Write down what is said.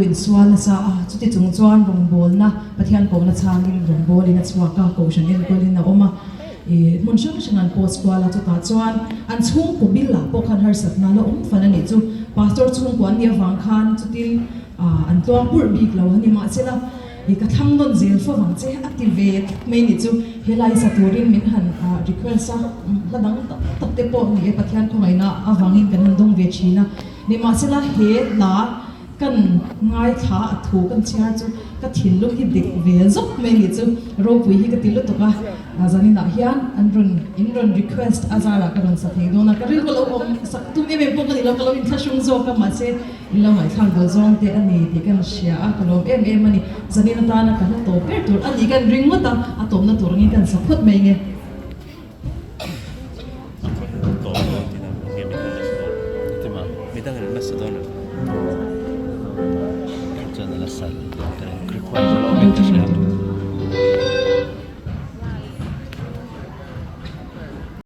rilru insual nasa a, chuti chung chuan rawngbawlna Pathian kohna chhangin rawngbawlin a chhuak a, kohhran enkawlin a awm a, ih hmun hrang hrang an post kual a, chutah chuan an chhungkaw bilah pawh khan harsatna la awm fan a nih chu. Pastor chhungkaw an nih avang khan chutin an tluang purh bik lo a ni mahsela, I ka thlang nawn zel fo vang che a ti ve tlat mai nih chu helai sa turin min han request a, hla dang tak tak te pawh ni e Pathian khawngaihna avangin kan han dawng ve thin a, nimahsela he hla kan ngaithla a thu kan chhiar chu ka thinlung hi dik ve zawk mai nih chu ropui hi ka ti lutuk a, zaninah hian an rawn in rawn request a zarah ka rawn sa thei dawn a, ka rilru lo awm sak tum em em pawh ka ni lo ka lo inthlahrung zawk a mahse In lo ngaihthlak duh zawng te a ni tih kan hria a, ka lawm em em a ni. Zanin atana ka hla tawp ber tur a ni kan ring ngawt a, a tawpna tur angin kan sa phawt mai nge.